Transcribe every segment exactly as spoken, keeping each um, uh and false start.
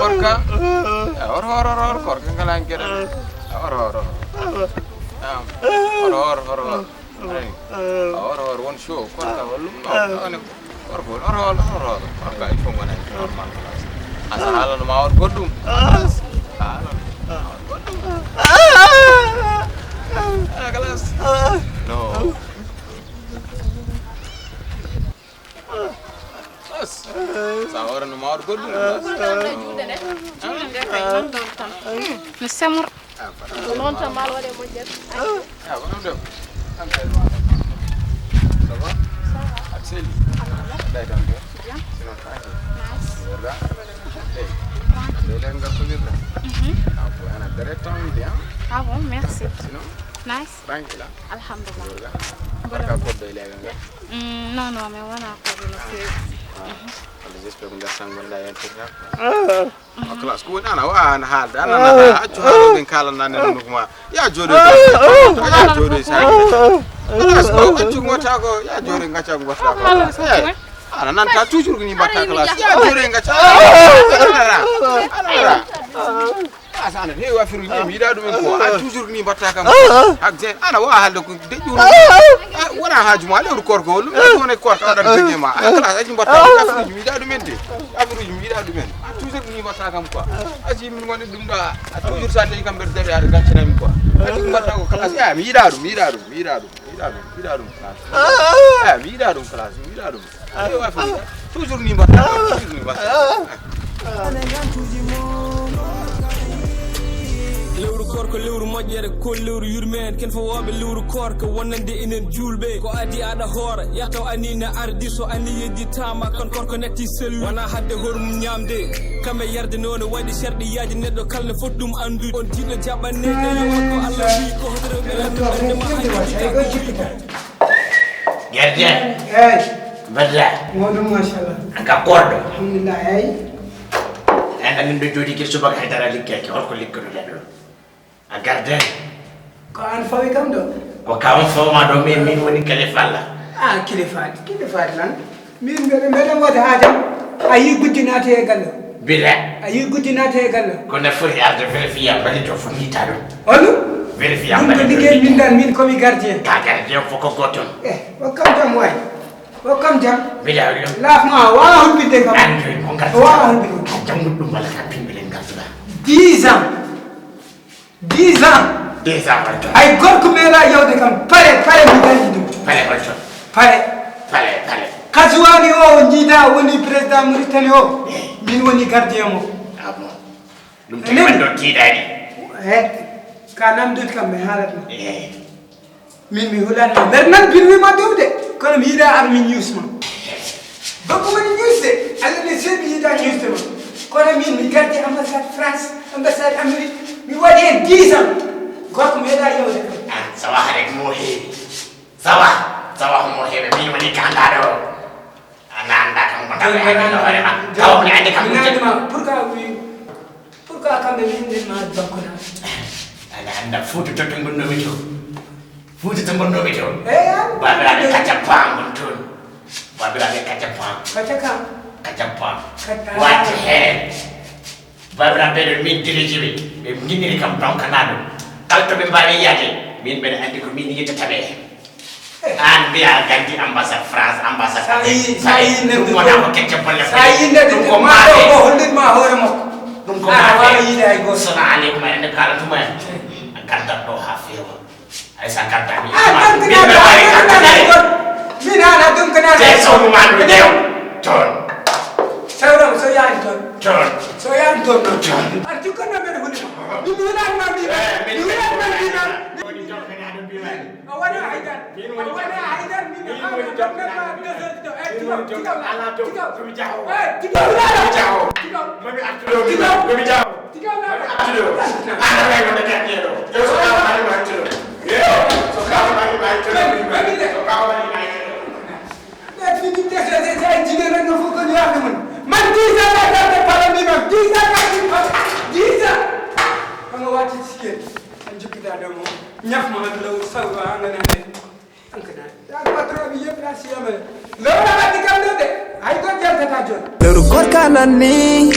Korka. Eh, hor, hor, hor, hor, korka ngala geɗal. Eh, hor, hor, hor. Naam. Hor, hor, hor, hor. Ay. Hor, hor, won show. Korka, wallum. No, no, no. Hor, hor, hor, hor, hor, hor. Korka, il faut ngona normal. Asa haala no ma hor goɗɗum. Haala no ma hor goɗɗum. Ah, kalas. No. Sa hoore no mawɗo goɗɗum. Juulde nde kay non ɗon tan. Mi semor. Ko noon tan maa waɗe moƴƴere. Ah, ko ɗum ɗo. An kay ma. Ça va? Ça va. Aɗa selli? Alhamdulillah. Day tan de. Bien. Sinon tranquille. Nice. Hey. Day leen nga ko wirda. Mhm. Ah, ko ana dere tan bien. Ah bon, merci. Sinon? Nice. Tranquille. Alhamdulillah. Wirda. Barka ko day leen nga. Mm, non, non, mais wonaa ko no feewi. Ah. Walla j'espère ko ngartan ngonɗaa e internet. Ah. Ah, classe, ko woni an a waawaa an haalde, an a naata, accu haalooɓe en kaalanaa nen nokku ma. Ya jooɗoy, ya jooɗoy, sa classe, ko accu ngota ko, ya jooɗoy, ngacca ngota ko. Classe, eh. Ana nanta toujours ko ni mbatta classe. Ya jooɗoy, ngacca. Ana ara. Ana ara. Ah, sa nana heewi affaire uji ɗi, mi yiɗaa ɗumen quoi. Ah, toujours ni mbatta kam. Hak zen, ana waawaa haalde ko deƴƴu. Ah, wonaa haaju ma, lewru koorka o, ɗum ɗum woni koorka, waɗata deƴƴe ma. Ah, classe, aji mbatta ko, affaire uji mi yiɗaa ɗumen de. Affaire uji mi yiɗaa ɗumen. Ah, toujours ni mbatta kam quoi. Aji min woni ɗum ɗo, ah, toujours sa tawi kam mbeɗa dari aɗa gantanami quoi. Aji mbatta ko classe, ah, mi yiɗaa ɗum, mi yiɗaa ɗum, mi yiɗaa ɗum, mi yiɗaa ɗum, mi yiɗaa ɗum classe. Ah, mi yiɗaa ɗum classe, mi yiɗaa ɗum. Toujours ni mbaɗa, toujours ni mbaɗa. Lewru koorka ko lewru moƴƴere, ko lewru yurmeende. Ken fof wooɓe lewru koorka wonande enen juulɓe. Ko adii aɗa hoora, yataw ani na ardi, so ani yedditaama, kan koorka natti sellu. Wona hadde hoore mum ñaamde, kamɓe yarde noone waɗi serɗe yaaji neɗɗo kala ne foti ɗum anndude. On jiɗɗo jaɓanneede yo on ko Allah wi ko hoto rewɓe lamɓe ɓernde ma hay jiɗɗa. Gardien. Eey. Mbaɗɗa? Mawɗum, machallah. An ka koorɗo? Alhamdulillah, eey. An min ɗo jooɗi gila subaka haydara liggaki, holko liggotoɗaa ɗo? A gardien. Ko an fawi kam ɗo? Ko kam fawma ɗo, min, min woni kalifa Allah. Ah, kalifa, kalifa lan. Min mbeɗa, mbeɗa waɗa haajam. A yii gujjo naati e galle. Bila. A yii gujjo naati e galle. Ko nde foti arde vérifier mbaɗi to foti yiita ɗum. Holu? Vérifier ɗum ko mbaɗi to liggeey yiita. Min dan, min komi gardien. Ka gardien fof ko gooto. Eh, o kam jam waay. O kam jam. Mbiɗa ɗum. Laaf ma, waawa hulɓinde kam. Anndi ko ngartuɗaa. Waawa hulɓinde. Ka janngude ɗum walla ka pinɗuɗen ngartuɗaa. Dix ans. Dix ans. Dix ans holto? Hay gorko meeɗaa yewde kam. Pare, pare mi dañi ɗum. Pare holto? Pare. Pare, pare. Kasuwaani o, o jiida woni président Mauritanie o. Eh. Min woni gardien mo. Ah bon? Ɗum tigi men ɗo tiiɗaani. Eh, ka namdot kam mi haalat ma. Eh. Min mi hulan ma. Mbeɗa nan birwi ma dewde. Kono mi yiɗaa ar mi news ma. Bako woni news de. Allah ne seeɗi mi yiɗaa news de ma. Kono min mi gardi ambassade France, ambassade Amérique. Mi waɗi heen dix ans. Gorko meeɗaa yewde kam. Ah, sawa hare ko mo heewi. Sawa, sawa ko mo heewi. Min woni kaandaɗo. Ana annda kam ko tawa e hoore ma. Tawa mi andi kam. Mi nandi ma, pourquoi wi, pourquoi kamɓe min nden ma bakko na? Ana annda Fuuta to to ngonnomi to. Fuuta to ngonnomi to. Eh, an? Baabiraaɓe kacca paa ngon toon. Baabiraaɓe kacca paa. Kacca ka? Kacca paa. Kacca. Waati heen. Baabiraaɓe ɓeɗo min diriji ɓe. Ɓe nginniri kam donkanaa ɗum. Kala to ɓe mbaawi yiyade, min mbeɗa anndi ko min yittata ɓe. An mbiya a gaddi ambassade France, ambassade Sa yi, Amérique. Sa yi Ɗum nde wona ko kecce bolle sa yi nde ɗum ko ma maate. Ɗo ko hollitma hoore makko. Ɗum ko An a maate. Waawi yiide hay gooto. Salaam aleykum, aɗa anndi ko haalatuma en. A gaddat ɗo haa feewa. Hay so a gaddaani. Ah, ɗum ko min nana, ɓe mbawi ɗum ko nana. Min haala ɗum ko nana. Te sawru ma ɗum dew. Toon. Sawram, so yaani toon. Toon. So yaani toon noon. Toon. Ar jikkanno mbeɗa hulima. Min mi hulani ma mbima. Eh, min mi hulani ma mbima. Woni jokkanaɗo mbimani. A wona haydar. Min woni a wona haydar, min min haala woni jokkanaɗo mbimani. Min woni jokkanaɗo. Ala to. Tigaw. Komi jahowo. Eh, tigaw. Komi jahowo. Tigaw. Mami artu ɗo mbimani. Komi jahowo. Tigaw na. Mami artu ɗo. Ana way wona jaggeɗo. Yo so kaw mari ma artu ɗo. Yo so kaw mari ma artu ɗo. So kaw mari ma artu ɗo. Ɓe fijirde C C C ay jigéen rek no fof ko ñaande mun. Man dix ans laa garde pala mi man, dix ans garde pala, dix ans. Kono watti sikel. An jikkitaa ɗo mo. Ñaf ma han law sawro an ngana ne. An kana. Ya patron bi yëpp la siyama. Law la waddi kam ɗo de. Hay ko jartata jon. Lewru koorka lan ni.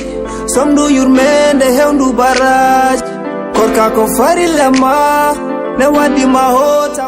Tomdu yurmende hewndu baraji. Korka ko farilla ma. Ne waddi ma hota.